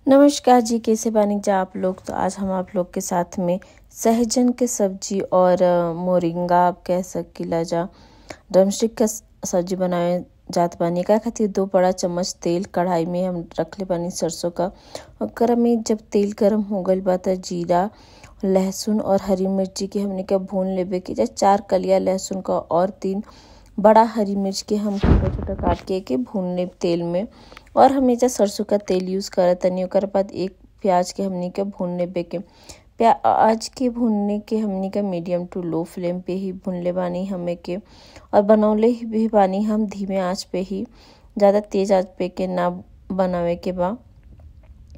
नमस्कार जी, कैसे बानी जा आप लोग। तो आज हम आप लोग के साथ में सहजन के सब्जी और मोरिंगा आप कह सकीला जा ड्रमस्टिक का सब्जी बनाए जात बानी। एकरा खातिर 2 बड़ा चम्मच तेल कढ़ाई में हम रखले बानी सरसों का। ओकरा में जब तेल गरम हो गइल बा त जीरा, लहसुन और हरी मिर्ची के हमने के भून लेबे के। 4 कलिया लहसुन का और 3 बड़ा हरी मिर्च के हम छोटा छोटा काट के भून लेब तेल में। और हमेशा सरसों का तेल यूज़ करत तनी। ओकर बाद 1 प्याज के हमनी के भून लेबे के। प्याज के भूनने के हमनी के मीडियम टू लो फ्लेम पे ही भून ले बानी हमें के। और बनौले भी बानी हम धीमे आंच पे ही, ज़्यादा तेज़ आंच पे के ना बनावे के बा,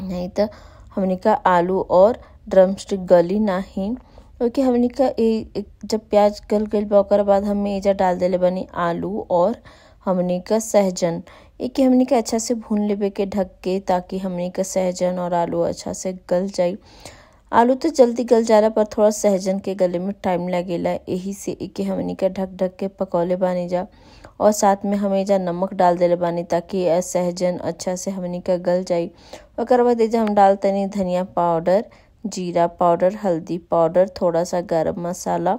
नहीं तो हमनी का आलू और ड्रमस्टिक गली नाही। क्योंकि हमनी का जब प्याज गल गइल बा ओकर बाद हमें एजा डाल देले बानी आलू और हमनी का सहजन। एक हमनी के अच्छा से भून लेबे के ढक के, ताकि हमनी का सहजन और आलू अच्छा से गल जाए। आलू तो जल्दी गल जाला पर थोड़ा सहजन के गले में टाइम लगेला, यही से एक हमनी का ढक ढक के पकौले बानी जा। और साथ में हमें एजा नमक डाल देले बानी ताकि सहजन अच्छा से हमनी का गल जाए। ओकर बाद एजा हम डालतनी धनिया पाउडर, जीरा पाउडर, हल्दी पाउडर, थोड़ा सा गरम मसाला,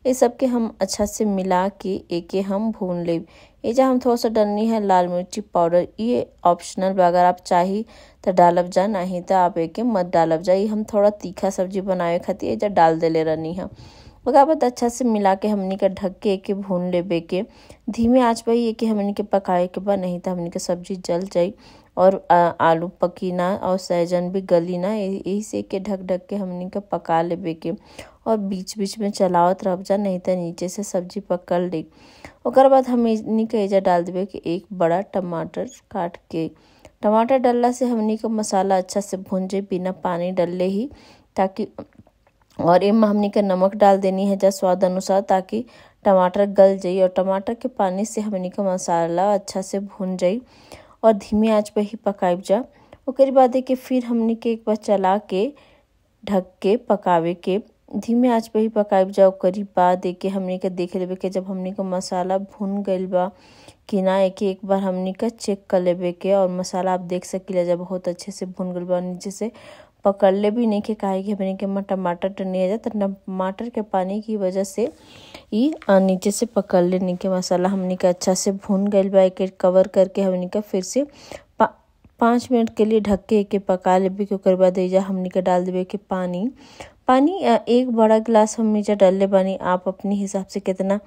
ये सब के हम अच्छा से मिला के एके हम भून लेब। एजा हम थोड़ा सा डालनी है लाल मिर्ची पाउडर, ये ऑप्शनल बा, अगर आप चाही तो डालब जा, नहीं तो आप एके मत डालब जा। ये हम थोड़ा तीखा सब्जी बनावे खातिर एजा डाल देले रहनी है। ओकरा बाद अच्छा से मिला के हमनी के ढक के एके भून लेबे के। धीमे आँच पर ही एके हमनी के पकाए के बा, नहीं तो हमनी के सब्जी जल जाई और आलू पकी ना और सहजन भी गली ना। यही से के ढक ढक के हमनी के पका लेबे के और बीच बीच में चलावत रह जा, नहीं तो नीचे से सब्जी पकड़ ली। ओकर बाद हमनी के एजा डाल देबे के 1 बड़ा टमाटर काट के। टमाटर डालला से हमनी के मसाला अच्छा से भुन जाए बिना पानी डलले ही, ताकि और एमा हमनी के नमक डाल देनी है जा स्वाद अनुसार, ताकि टमाटर गल जाए और टमाटर के पानी से हमनी के मसाला अच्छा से भुन जाए और धीमे आंच पर ही पकाइब जा। ओकर बाद के फिर हमनी के एक बार चला के ढक के पकावे के, धीमे आंच पर ही पकाइब जा। ओकर बाद के हमनी के देख लेबे के जब हमनी के मसाला भुन गइल बा कि ना, एके एक बार हमनी का चेक कर लेबे के। और मसाला आप देख सकीला जब बहुत अच्छे से भुन गइल बा, नीचे से पकड़ले भी नहीं के, काहे कि हमनी के टमाटर नहीं जा, तो टमाटर के पानी की वजह से ई नीचे से पकड़ लेने के मसाला हमनी का अच्छा से भुन गइल बा। एक कवर करके हमनी का फिर से 5 मिनट के लिए ढक के एके पका लेबे के। ओकर बाद एजा हमनी के डाल देबे के पानी। पानी 1 बड़ा गिलास हम एजा डालले बानी। आप अपने हिसाब से कितना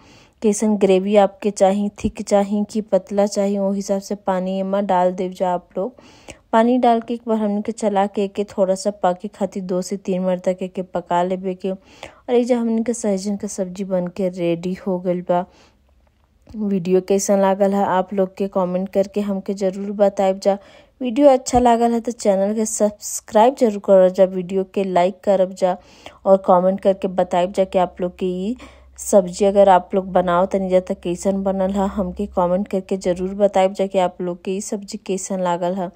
कैसन ग्रेवी आपके चाही, थिक चाही कि पतला चाही, वो हिसाब से पानी एमा डाल देव जा आप लोग। पानी डाल के एक बार हमनी के चला के एके थोड़ा सा पाके खातिर 2 से 3 मिनट तक एके पका लेबे के। और एजा हमनी के सहजन के सब्जी बन के रेडी हो गइल बा। वीडियो कैसन लागल है आप लोग के कमेंट करके हमके ज़रूर बताइब जा। वीडियो अच्छा लागल है तो चैनल के सब्सक्राइब जरूर करब जा, वीडियो के लाइक करब जा और कमेंट करके बताइब जा कि आप लोग के ई सब्जी अगर आप लोग बनाओ तनी जा त कैसन बनल है, हमके कमेंट करके ज़रूर बताइब जा कि आप लोग के ई सब्जी कैसन लागल है।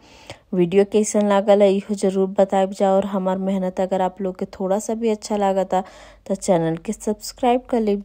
वीडियो कैसन लागल है इहो जरूर बताइब जा। और हमार मेहनत अगर आप लोग के थोड़ा सा भी अच्छा लागता तो चैनल के सब्सक्राइब कर लेब।